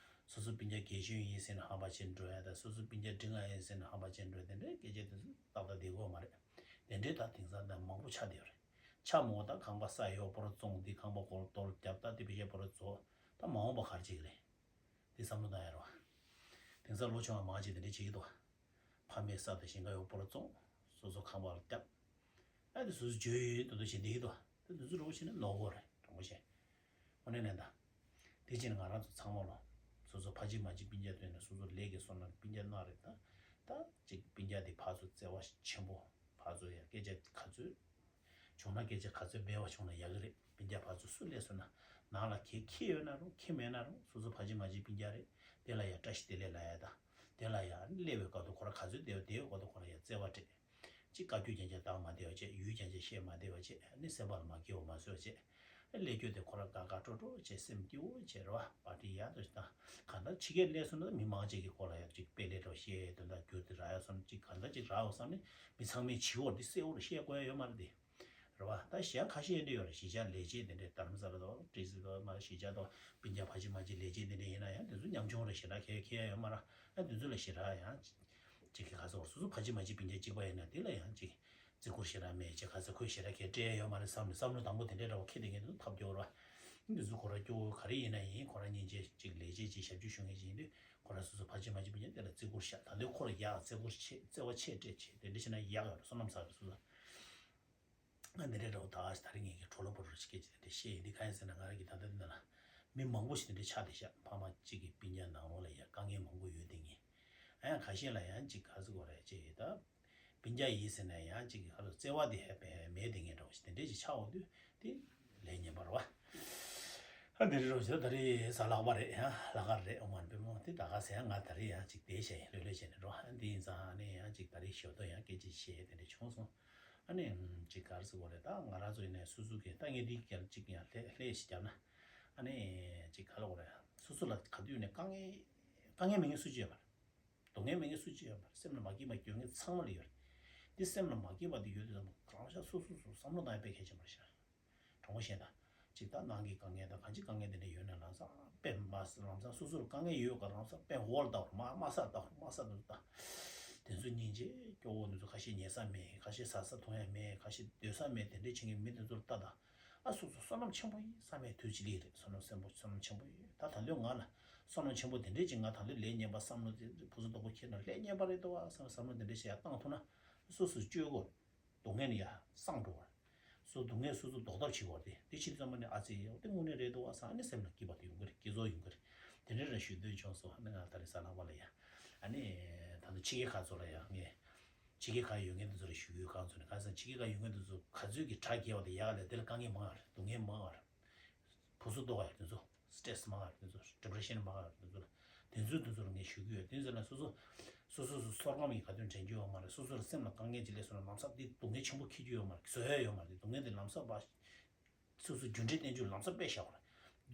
སོ་སོ་སྤུན་ཀྱག་རྒན་གཞོན་ཡིན་ཟེར་ནས་ཧམ་པ་བྱེད་འགྲོ་ཡ་དང་། སོ་སོ་སྤུན་ཀྱག་འབྲིང་ང་ཡིན་ཟེར་ནས་ཧམ་པ་བྱེད་འགྲོ་ཡ་དེ་འདྲའི་སྐད་ཆ་དེ་ཚོ་ཏག་ཏག་བསྡད་ཀྱི་ཡོད་མ་རེད། དེ་འདྲའི་ད་དེང་སང་ད་མང་པོ་ཆགས་བསྡད་ཡོད་རེད། ཆ་མོ་ད་ཁང་པ་ས་ཡོད་པོ་ར་བཙོང་། འདི་ཁང་པ་སྒོར་རྡོལ་རྒྱབ་ད་དེ་བེད་སྤྱད་པོ་ར་བཙོང་། ད་མ་འོངས་པ་ག་རེ་བྱེད་ཀྱི་རེད། དེ་བསམ་བློ་བཏང་ཡ་རེད་བ། དེང་སང་ལོ་ཆུང་བ་མང་ཆེ་དེ་འདྲ་བྱེད་ཀྱི་འདུག་བ། ཕ་མའི་ས་དང་ཞིང་ཁ་ཡོད་པོ་ར་བཙོང་། སོ་སོ་ཁང་པ་ལ་བརྒྱབ། ཨ་དེ་སོ་སོ་བརྗོད་ཡོད་དོ་དོ་བྱེད་བསྡད་ཀྱི་འདུག་བ། དེ་དུས་ཚོད་རོགས་བྱས་ན་ནོར་གོ་རེད། དྲང་པོ་བཤད། དངོས་གནས་ལན་ད། དེ་ཕྱིན་ང་རང་ཚོ་ཚང་མ་ལོ། སོ་སོ་ཕ་གཅིག་མ་གཅིག་སྤུན་ཀྱག་ཐོན་ནས་སོ་སོ་ལས་ཀྱི་བསོད་ནམས་སྤུན་ཀྱག་གནང་རེད་ད། ད་གཅིག་སྤུན་ཀྱག་དེ་ཕར་ཚུར་བརྩེ་བ་ཆེན་པོ། ཕར་ཚུར་ཡ་སྐད་ཆ་ག་ཚོད། བྱུང་ན་སྐད་ཆ་ག་ཚོད་སྦས་པ་བྱུང་ན་ཡག་གི་རེད། སྤུན་ཀྱག་ཕར་ཚུར་སུ་སླེབས་སོང་ན། ནང་ལ་ཁྱེད་ཁྱེད་ཡོད་ན་རུང་ཁྱེད་མེད་ན་རུང་སོ་སོ་ཕ་གཅིག་མ་གཅིག་སྤུན་ཀྱག་རེད། དེ་ལ་ཡ་བཀྲ་ཤིས་བདེ་ལེགས་ལབ་ཡ་ད། དེ་ལ་ཡ་སླེབས་པའི་སྐབས་དུ་ཁོ་ར་ག་ཚོད་བསྡད་པ་དེའི་སྐབས་དུ་ཁོ་ར་ཡ་བརྩེ་བ་སྤྲད། གཅིག་བཀའ་བཀྱོན་རྐྱང་རྐྱང་བཏང་མ་བསྡད་པ་བྱས། ཡུས་རྐྱང་རྐྱང་བཤད་མ་བསྡད་པ་བྱས། ཨ་ནི་སེམས་པ་ལ་མ་སྐྱིད་པ་མ་བཟོས་བྱས། ཨ་ནི་ལས་རྒྱུ་དེ་ཁོ་ར་དགའ་དགའ་སྤྲོ་སྤྲོ་བྱས། སེམས་སྐྱིད་པོ་བྱས་རེད་བ། པར་ཏི་ཡག་ཏུ་བཏང་། གང་ལྟར་ཕྱི་རྒྱལ་སླེབས་སོང་ན་མི་མང་ཅིག་གིས་ཁོ་ལ་ཡག་ཅིག་དཔེ་ལེགས་འགྲོ་བཤད་དོན་དག་རྒྱུ་དེ་རག་ཡག་སོང་ན་ཅིག་གང་ལྟར་ཅིག་རག་འོང་བསམ་ནས་མི་ཚང་མས་བྱིའུ་འོར་དེ་སེ་འོར་བཤད་དགོས་ཡ་ཡོད་མ་རེད་དེ། རེད་བ། ད་གཞན་ཁ་ཤས་འདྲ་ཡོད་རེད། གཞིས་ཆགས་ལས་བྱེད་དེ་འདྲས་རྡ་རམ་ས་ལ་དང་ཏི་སི་དང་མ་གཞིས་ཆགས་དང་སྤུན་ཀྱག་ཕ་གཅིག་མ་གཅིག་ལས་བྱེད་དེ་འདྲས་ཡིན་ན་ཡང་དེ་ཚོ་ཉམ་ཆུང་རེད། ཞེ་དྲག་ཁྱད་ཁྱད་ཡ་ཡོད་མ་རེད། ཨ་དེ་ཚོ་ལ་ཞེ་དྲག་ཡང་ཅིག་གི་ག་ཚོད་སོ་སོ་ཕ་གཅིག་མ་གཅིག་སྤུན་ཀྱག་གཅིག་པ་ཡིན་ན་དེ་ལ་ཡང་ཅིག་བརྩི་བཀུར་ཞེ་དྲག་མེད་ཅེས་ག་ཚོད་ཁོས་ཞེ་དྲག་ཁྱད་སྤྲད་ཡ་ཡོད་མ་རེད་བསམ་ནས་བསམ་བློ་དང་པོ་དེ་འདྲས་འདྲ་བོ་ཁྱེར་དེ་ངས་དེ་ཚོ་ཐབས་སྐྱོ་ར། འདི་ཚོ་ཁོ་ར་སྐྱོ་བོ་ག་རེ་ཡིན་ན་ཡིན། ཁོ་ར་སྙིང་རྗེ་ཅིག་ལས་བྱེད་ཅིག་ཞབས་ཕྱི་ཞུ་མཁན་ཅིག་ཡིན་དུས་ཁོ་ར་སོ་སོ་ཕ་གཅིག་མ་གཅིག་སྤུན་ཀྱག་དེ་ལ་བརྩི་བཀུར་བྱ། ད་འདི་ཁོ་ར་ཡག་བརྩི་བཀུར་བྱེད། བརྩེ་བ་ཆེ་སྤྲད་བྱེད། དེ་འདྲ་བྱས་ན་ཡག་ཡོད་རེད། བསོད་ནམས་བསགས་རེད་སོ་སོ། ང་འདི་འདྲའི་འདྲ་བོ་ད་ག་ཞིག་ད་རེས་ངེད་ཀྱི་གྲོགས་ལོ་བོ་རུ་ཞིག་སྐད་ཆ་དེ་འདྲ་བཤད་ཡིན། འདི་གང་ཡིན་ཟེར་ན་ང་རང་གི་ད་ལྟ་འདི་ན་ལ་མི་མང་པོ་ཞིག་དེ་འདྲ་ཆགས་བསྡད་ཤག་ཕ་མ་གཅིག་གི་སྤུན་ཀྱག་ནང་ལོགས་ལ་ཡ་དཀའ་ངལ་མང་པོ་ཡོད་དེ་ངེས། ཨ་ཡང་ཁ་ཤས་ལ་ཡང་གཅིག་ག་རེ་ཟེར་དགོས་རེད་ཅེས་ད། སྤུན་ཀྱག་ཡིན་ཟེར་ན་ཡང་གཅིག་གི་ཧ་ལོ་བརྩེ་བ་དེ་ཧ་པས་མེད་དེ་ངེས་འདྲ་བོ་ཞིག་དེ་འདྲ་ཞིག་ཆགས་འོང་དུས་དེ་ལས་ངན་པ་རེད་བ། ཨ་འདི་རེད་རོགས་ཞེས་ད་རེས་གཟའ་ལྷག་པ་རེད། ཡང་ལྷག་དཀར་རེད། ཨོ་མ་པུས་མོ་དེ་ད་ག་ཟེ་ཡང་ང་ད་རེས་ཡང་ཅིག་བསྡད་བྱས་ཡིན་ལྷོད་ལྷོད་བྱས་ནས་རོ། ཨ་འདི་ཡིན་ཙང་ཨ་ནི་ཡང་ཅིག་ད་རེས་ཞོ་ཏོ་ཡང་སྐད་ཆ་བཤད་དེ་འདྲ་བྱུང་སོང་། ཨ་ནི་ཅིག་ག་རེ་ཟེར་དགོས་རེད། ད་ང་རང་ཚོ་ཡིན་ནའི་སོ་སོ་གི་ད་ངས་འདི་གར་ཅིག་ཡང་ལྷད་ལྷད་ཞིག་བརྒྱབ་ན་ཨ་ནི་ཅིག་ག་རེ་ཟེར་དགོས་རེད། སོ་སོ་ལ་ག་དུས་ཡིན་ནའི་དཀའ་ངལ་དཀའ་ངལ་མེད་མཁན་སུ་གཅིག་ཡོད་མ་རེད། སྡུག་བསྔལ་མེད་མཁན་སུ་གཅིག་ཡོད་མ་རེད། སེམས་ལ་མ་སྐྱིད་པ་ཡོད་མཁན་ཚང་མ་ལ་ཡོད་རེད། འདི་སེམས་ལ་མ་སྐྱིད་པ་འདི་ཡོད་དུས་ཙམ་པ་རང་ཤག་སོ་སོ་སོ་བསམ་བློ་བཏང་ཡ་དཔེ་གལ་ཆེན་པོ་རེད་ཤག་དྲང་པོ་བཤད་ན། ཅིག་ད་ནང་གི་དཀའ་ངལ་དང་གང་ཅི་དཀའ་ངལ་དེ་འདྲ་ཡོད་ན་ལམ་སང་དཔེ་མ་ལམ་སང་སོ་སོར་དཀའ་ངལ་ཡོད་ག་ལམ་སང་དཔེ་འོག་ལ་ལྟ་བར་མ་དམའ་ས་ལྟ་བར་དམའ་ས་ལ་ལྟ། དེ་ཚོ་སྙིང་རྗེ་སྐྱོ་བོ་དེ་ཚོ་ཁ་ཤས་ཉལ་ས་མེད། ཁ་ཤས་ཟ་ས་འཐུང་ཡ་མེད། ཁ་ཤས་སྡོད་ས་མེད། དེ་འདྲ་བྱེད་མཁན་མི་དེ་ཚོར་ལྟ་དང་། ཨ་སོ་སོ་བསོད་ནམས་ཆེན་པོ་ཡིན་བསམ་ཡས་དུས་གཅིག་ལས་རེད། བསོད་ནམས་སེམས་པོ་བསོད་ནམས་ཆེན་པོ་ཡིན། ད་ད་ལོས་ང་ལ་བསོད་ནམས་ཆེན་པོ་དེ་འདྲས་ཅིག་ང་ད་ལོས་ལས་ངན་པ་བསམ་བློ་དེ་ཕུན་སུམ་ཚོགས་པོ་ཁྱེར་ན་ལས་ངན་པ་རེད་དོ་བ་བསམ་བསམ་བློ་དེ་འདྲས་ཞིག་ཡར་བཏང་ཐུབ་ན་སོ་སོ་སྐྱོ་གོ། སྡུག་བསྔལ་ནི་ཡར་སངས་འགྲོ་བ། སོ་སྡུག་བསྔལ་སོ་སོ་ལྡོག་ཐབས་བྱེད་དགོས་རེད། དེ་ཕྱིན་ཙམ་པ་ནི་ཨ་ཙི་ཡོ་དེ་དངོས་གནས་རེད་དོ་བ་བསམ་ཨ་ནི་སེམས་ལ་སྐྱིད་པ་དེ་ཡོང་གི་རེད། སྐྱིད་ཚོར་ཡོང་གི་རེད། དེ་འདྲས་ར་ཞུ་འདོད་བྱུང་སོང་། ཨ་ནི་ང་ད་རེས་གཟའ་ལྷག་པ་ལ་ཡ། ཨ་ནི་ད་ལྟ་ཕྱི་རྒྱལ་ཁག་ཚོ་ལ་ཡང་ངས་ཕྱི་རྒྱལ་ཁག་ཡོད་མཁན་དེ་ཚོ་ལ་ཞུ་རྒྱུ་གང་ཚོ་ནི་གང་ཟེར་ན་ཕྱི་རྒྱལ་ཁག་ཡོད་མཁན་དེ་ཚོ་ག་ཚོད་ཀྱི་དྲག་རྒྱས་པ་དེ་ཡག་ལས་དེ་ལ་དཀའ་ངལ་མང་བ་རེད། སྡུག་བསྔལ་མང་བ་རེད། ཕུ་སུ་ལྟོགས་ཡ་དེ་ཚོ་སི་ཊེ་རེ་སི་མང་བ་རེད། དེ་ཚོ་ཌི་པི་རེ་ཤན་མང་བ་རེད། དེ་ཚོ་ལ་དེ་ཚོའི་དེ་ཚོ་ལ་ངས་ཞུ་གི་ཡོད། དེ་ཚོ་ལ་སོ་སོ་སོ་སོ་སོ་སོར་ངམ་ཡིན་ག་དོན་དྲན་རྒྱུ་ཡོད་མ་རེད། སོ་སོ་ལ་སེམས་ལ་དཀའ་ངལ་ཅིག་སླེབས་སོང་ན་ལམ་སང་དེ་སྡུག་བསྔལ་ཆེན་པོ་འཁྱེར་རྒྱུ་ཡོད་མ་རེད། བཟོད་ཡ་ཡོད་མ་རེད། སྡུག་བསྔལ་དེ་ལམ་སང་བ་སོ་སོ་རྒྱུ་འབྲས་བསྟན་རྒྱུ་ལམ་སང་དཔེ་བཞག་པ་རེད།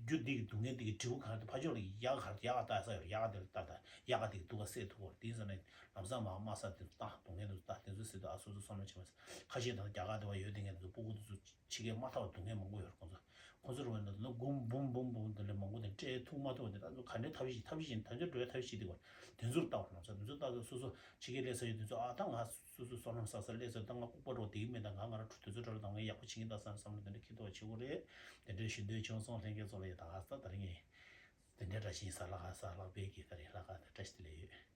རྒྱུ་འདི་གི་སྡུག་བསྔལ་འདི་གི་འབྲས་བུ་ག་རེ་འདུག་ཕར་ཕྱོགས་ལ་ཡག་ག་རེ་ཡག་ག་ལྟ་ས་ཡོད་རེད། ཡག་ག་དེ་ལ་ལྟ་ད་ཡག་ག་དེ་གི་སྡུག་ག་སེལ་ཐུབ་པ་རེད། དེ་ཡིན་ཙང་ནས་ལམ་སང་མ་དམའ་ས་དེ་ཚོ་ལྟ་སྡུག་བསྔལ་དེ་ཚོ་ལྟ་དེ་ཚོ་སེལ་དུ་ཨ་སོ་སོ་བསམ་བློ་བྱེད་མ་ཟེར། ཁ་ཤས་དང་རྒྱ་གར་དེ་བ་ཡོད་དེ་ངས་དེ་ཚོ་སྤུ་གུ་དེ་ཚོ་ཕྱི་རྒྱལ་མ་ཐར་བ་སྡུག་བསྔལ་མང་པོ་ཡོད་རེད། ཁོང་ཚོ་ཁོང་ཚོ་རུ་བ་ནི་ལོ་འབུམ་འབུམ་འབུམ་འབུམ་དེ་ལས་མང་པོ་དེ་སྤྲད་ཐུབ་མ་ཐུབ་པ་དེ་ད་ཚོ་ག་འདྲའི་ཐབས་ཤེས་ཐབས་ཤེས་བྱེད་ད་ཚོ་འགྲོ་བའི་ཐབས་ཤེས་བྱེད་དེ་བ་དེ་ཚོར་ལྟ་བ་ལམ་སང་དེ་ཚོ་ལྟ་ཚོ་སོ་སོ་ཕྱི་རྒྱལ་སླེབས་ས་ཡོད་དེ་ཚོ་ཨ་ད་ང་སོ་སོ་སོ་ནམ་ས་ས་སླེབས་ས་ད་ང་ལྐུགས་པ་འགྲོ་བསྡད་ཀྱི་མེད། ད་ང་ང་རང་གྲུ་དེ་ཚོ་འགྲོ་ལ་ད་ང་ཡག་པོ་བྱེད་ཀྱི་ད་བསམ་བསམ་བློ་དེ་འདྲ་འཁྱེར་ཐུབ་པ་བྱེད་དགོས་རེད། དེ་འདྲའི་ཞུ་འདོད་བྱུང་སོང་། ལྷན་རྒྱས་ཚོ་ལ་ཡ་ད་ག་ས་ད་རིང་ངས་དེ་འདྲའི་འདྲ་ཞིག་ཡིན་ས་ལ་ག་ས་ལག་པའི་གི་ད་རིང་ལ་ག་ད་བཀྲ་ཤིས་བདེ་ལེགས་ཡོད།